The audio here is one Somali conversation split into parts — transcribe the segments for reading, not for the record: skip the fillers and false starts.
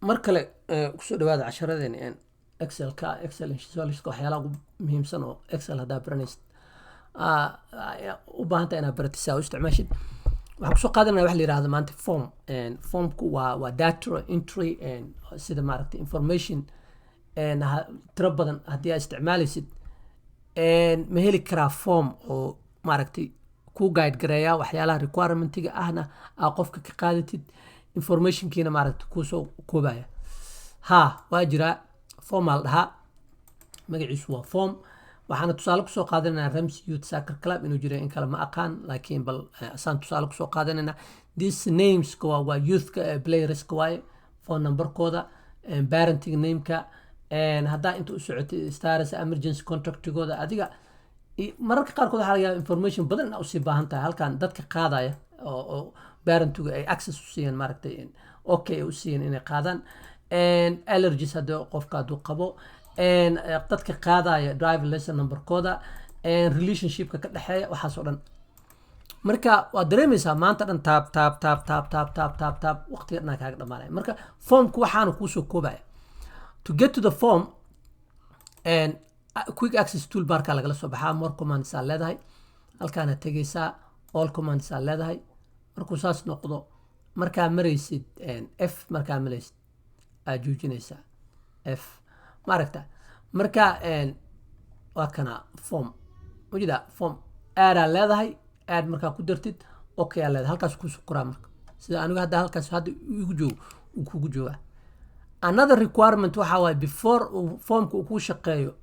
Mar kale kusoo dhawaada casharadeen Excelka, Excel Installation. Waxyaalaha ugu muhiimsan oo Excel haddaa baranaysid u baahan tahay inaad baratid si aad u isticmaashid, waxaan kusoo qaadanaya wax la yidhaahdo maanta form. Formku waa data entry, sida maaragtay information tiro badan haddii aad isticmaalaysid, ma heli karaa form oo maaragtay ku guide gareeya waxyaalaha requirementiga ahna aa qofka ka qaadatid, informationkiina maaragtay kuusoo koobaya? Ha, waa jiraa. Form aa la dhahaa, magaciisu waa form. Waxaana tusaale kusoo qaadanayna Ramsey Youth Soccer Club. Inuu jiro in kale ma aqaan, laakiin bal asaan tusaale kusoo qaadanayna. This nameska waa youthka playerska waaye, phone numberkooda, parenting nameka, haddaa inta u socotay stars, emergency contactigooda. Adiga mararka qaarkood waxaa laga yaaba information badan inaa usii baahan tahay. Halkan dadka qaadaya oo parentigu ay access u siiyeen, maaragtay, okay ay u siiyeen inay qaadaan, allergies haddii qofka hadduu qabo, dadka qaadaya driver license numberkooda, relationshipka ka dhexeeya, waxaas oo dhan. Marka waad dareemaysaa maanta dhan tab tab tab tab tab tab tab tab, waqtiga dhan kaaga dhamaanaya. Marka formku waxaana kuusoo koobaya. To get to the form and quick access toolbarka lagala soo baxaa, more commands aa leedahay, halkaana tegaysaa, all commands aa leedahay. Markuu saas noqdo, markaa maraysid F, markaa maraysid aad joojinaysaa F, maaragta. Marka waa kana form ujeeda. Form aadaa leedahay, aad markaa ku dartid, okay aa leedahay, halkaas kuusoo koraa. Marka sida anigu hadda halkaas hadda igu joogo uu kugu joogaa. Another requirement waxa waaye, before uu formka uu kuu shaqeeyo,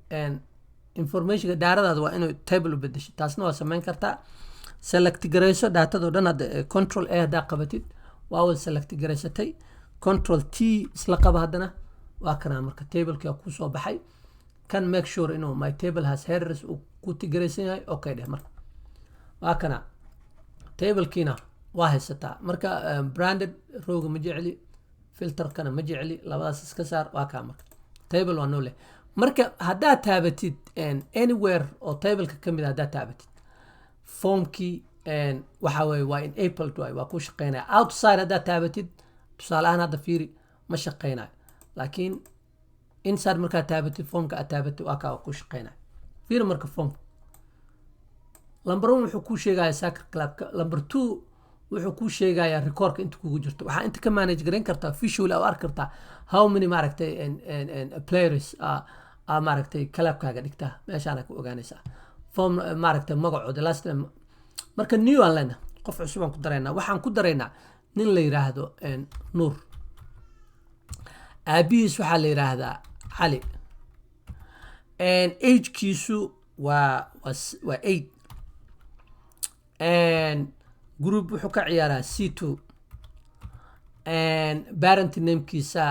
informationka datadaada waa inuu table u bedesho. Taasna waa samayn kartaa. Select garayso datadoo dhan hadda, Control A haddaa qabatid, waa wada select garaysatay. Control T isla qaba haddana, waa kanaa. Marka tableka kusoo baxay kan, make sure inuu "my table has headers" uu ku tigaraysan yahay. Okay dheh. Marka waa kana, tablekiina waa haysataa. Marka branded rowga ma jecli, filterkana ma jecli, labadaas iska saar. Waa kaa. Marka table waa noo leh. Marka haddaad taabatid anywhere oo tableka ka mid a, haddaad taabatid formkii, waxa weye waa enabled, waay waa ku shaqeynaya. Outside haddaad taabatid, tusaale ahaan hadda fiiri, ma shaqeynayo, laakiin inside markaad taabatid, formka aad taabatid, waa kaa, waa ku shaqeynaya. Fiiri marka, formka number one wuxuu kuu sheegayaa soccer clubka, number two wuxuu kuu sheegayaa recordka inta kugu jirto. Waxaa inta ka manage garan kartaa, visually aa u arki kartaa how many maaragtay players aa maaragtay clubkaaga dhigtaa. Meeshaana ku ogaanaysaa form maaragtay magacooda, last name. Marka new aan leenahay, qof cusub aan ku daraynaa. Waxaan ku daraynaa nin la yiraahdo Nuur. Aabihiis waxaa la yiraahdaa Cali. Agekiisu waa 8. Group wuxuu ka ciyaaraa C2. Parent namekiisa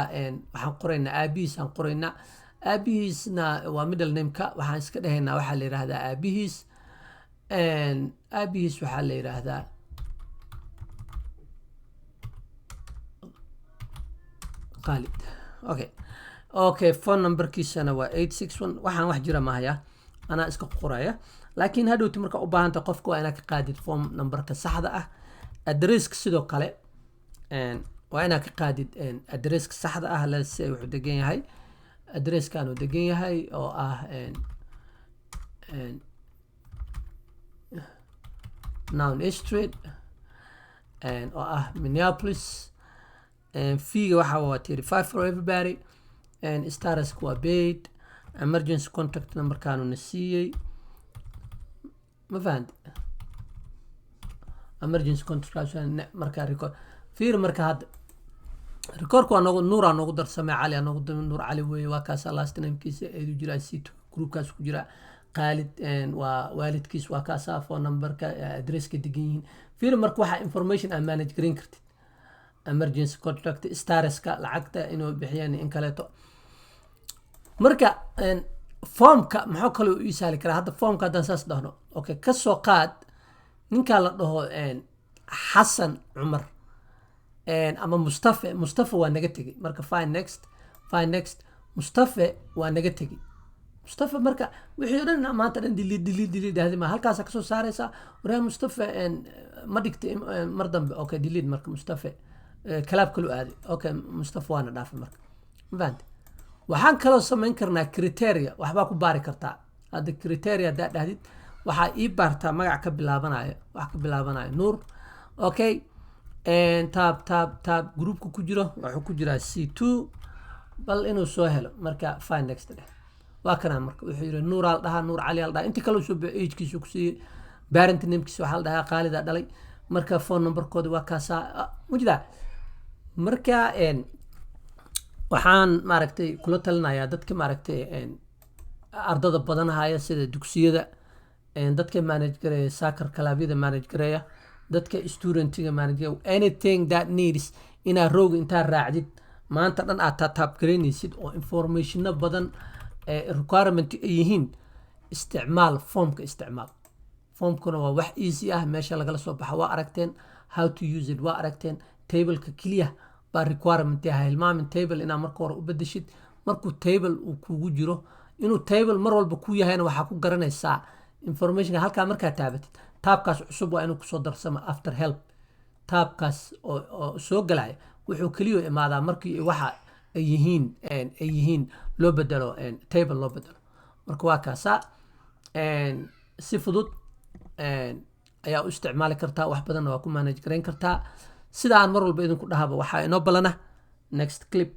waxaan qoraynaa aabihiis aan qoraynaa. Aabihiisna waa middle nameka. Waxaan iska dhahaynaa waxaa la yiraahdaa aabihiis, aabihiis waxaa la yiraahdaa Khalid. Okay, phone numberkiisana waa 861. Waxaan wax jira mahaya, anaa iska qoraya, laakiin hadhowti marka u baahanta qofka waa inaad ka qaadid form numberka saxda ah. Adresska sidoo kale waa inaad ka qaadid adresska saxda ah. Lase wuxuu degan yahay adresskan uu degan yahay oo ah Nown Street oo ah Minneapolis. Feega waxa waa 35 for everybody, statuska waa paid, emergency contact numberkaanu na siiyey. Ma fahanti? Emergency contact marka record fiir. Marka hadda recordka waa noogu, Nuuraa noogu darsamay, Cali aa noogu darsamay. Nuur Cali weeye, waa kaasa. Last namekiisa eedu jiraa, C2 groupkaas ku jira. Khaalid waa waalidkiis, waa kaasaa phone numberka, adresska degan yihiin. Fiir marka, waxaa information aa manage garan kartid: emergency contact, statuska, lacagta inuu bixiyeen in kaleeto. Marka formka maxuu kaloo ii sahli karaa? Hadda formka haddaan saas dhahno, okay, ka soo qaad ninkaa la dhaho Xasan Cumar ama Mustafe. Mustafa waa naga tegey. Marka find next, find next, Mustafe waa naga tegey. Mustafa marka wixii o dhan maanta dhan delete, delete, delete dhahdi ma halkaasaa kasoo saaraysaa. Waryaa, Mustafa ma dhigta mar dambe. Okay, delete. Marka Mustafe Club kalu aaday. Okay, Mustafa waana dhaafay. Marka ma fahante? Waxaan kaloo samayn karnaa criteria, waxbaa ku baari kartaa. Hadda criteria haddaa dhahdid, waxaa ii baartaa magac ka bilaabanayo, wax ka bilaabanayo Nuur. Okay, tab, tab, tab. Groupka ku jiro wuxuu ku jiraa C2. Bal inuu soo helo. Marka find next dheh. Waa kanaa. Marka wuxuu yidhi Nuur al dhahaa, Nuur Cali al dhahaa, intii kale soo agekiisu ku siiyey, parent namekiisa waxaa la dhahaa Qaalidaa dhalay. Marka phone numberkooda waa kaasaa mujidaa. Marka waxaan maaragtay kula talinayaa dadka maaragtay ardada badan haya, sida dugsiyada, dadka manage gareeya soccer clubyada manage gareeya, dadka studentiga manage gareeya, anything that needs inaad rowga intaa raacdid, maanta dhan aad tab garaynaysid oo informationo badan requirement ay yihiin, isticmaal formka. Isticmaal formkuna, waa wax easy ah. Meesha lagala soo baxa waa aragteen, how to use it waa aragteen. Tableka keliya baa requirement ah. Hilmaamin table inaad marka hore u bedeshid. Markuu table uu kugu jiro, inuu table mar walba ku yahayna waxaa ku garanaysaa informationka halkaa markaa taabatid, tabkaas cusub waa inuu kusoo darsamo after help. Tabkaas oo soo galaya wuxuu keliya imaadaa markii waxa ay yihiin loo bedelo, table loo bedelo. Marka waa kaasaa, si fudud ayaa u isticmaali kartaa, wax badanna waa ku manage garayn kartaa. Sida aan mar walba idinku dhahaba, waxaa inoo balana next clip.